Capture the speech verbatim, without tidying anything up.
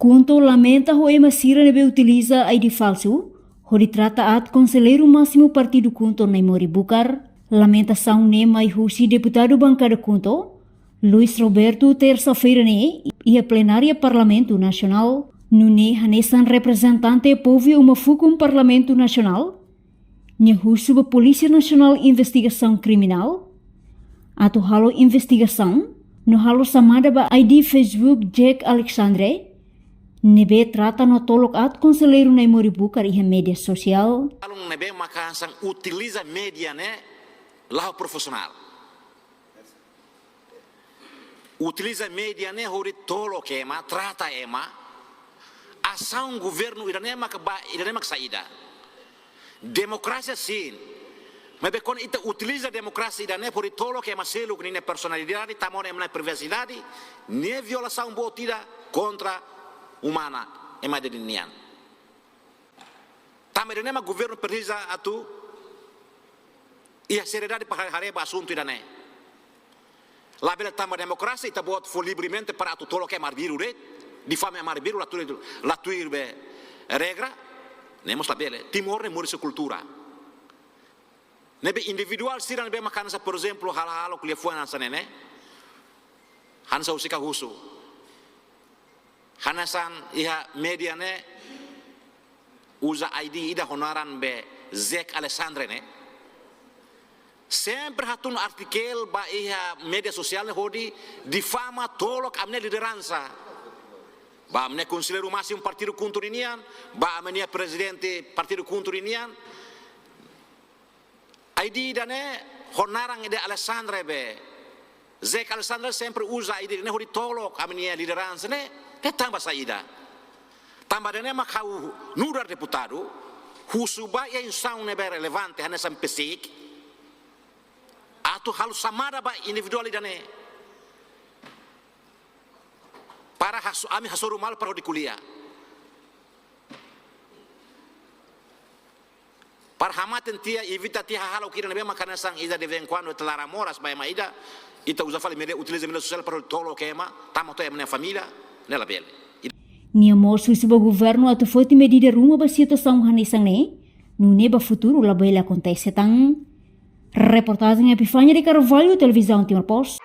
KHUNTO lamenta ho ema sira ne'ebé utiliza I D falsu hodi trata aat konselleiru másimu partidu KHUNTO Naimori Bucar. Lamentasaun ne'e mai husi deputadu bankada KHUNTO, Luis Roberto, tersa-feira ne'e, iha plenária Parlamentu Nasionál. Nune'e hanesan reprezentante povu iha uma fukun Parlamentu Nasionál, nia husu ba Polísia Nasionál Investigasaun Kriminál atu halo investigasaun no halo xamada ba I D Facebook Jack Alexandre, ne'ebé trata no tolok aat konselleiru Naimori Bucar iha média sosiál. Alun ne'ebé maka hanesan utiliza média ne'e la ho profisionál. Utiliza média ne'e hodi tolok ema, trata ema. Asaun governu ida-ne'e maka ba, ida-ne'e maka saida? Demokrasia sin. Maibé kuandu ita utiliza demokrasia ida-ne'e hodi tolok ema seluk ninia personalidade, tama ona ema nia privasidade, ne'e violasaun boot ida kontra umana ema ida-ne'e nian. Tanba ida-ne'e mak governu presiza atu iha seriedade para haree ba asuntu ida-ne'e. Labele tanba demokrasia ita-boot fó livremente para atu tolok ema arbiru de'it, difama ema arbiru la tuir, la tuir be regra, ne'e mós labele. Timor ne'e moris iha kultura. Ne'ebé individuál sira ne'ebé maka hanesan, por ezemplu, halo, halo ko'alia fuan hanesan ne'e ne'e. Hanesan husik ha'u husu. Hanesan iha média ne'e uza I D ida ho naran be Jack Alexandre ne'e. Sempre hatún artikel ba iha média sosiál ne'e hodi difama, tolok ami-nia lideransa. Ba ami-nia konselleiru másimu partidu KHUNTO ninian, ba ami-nia prezidente partidu KHUNTO ninian. I D ida-ne'e ho naran ida Alexandre be. Jack Alexandre sempre uza I D ida-ne'e hodi tolok ami-nia lideransa ne'e, ne'e tanba saida? Tanba ida-ne'e mak ha'u nu'udar deputadu, husu ba iha instituisaun ne'ebé relevante hanesan PCIC, atu halo xamada ba individuál ida-ne'e. Para haso-, ami hasoru malu para hodi ko'alia. Para hamate tiha, evita tiha hahalok ida ne'ebé maka hanesan ida de vez em quando ita laran moras ba ema ida, ita uza fali média, utiliza média sosiál para tolok ema, tama to'o ema nia família, ne'e labele. Nia mós husu ba governu atu foti medida ruma ba situasaun hanesan ne'e, nune'e ba futuru labele akontese tan. Reportajen Epifania de Carvalho, Televizaun Timor Post.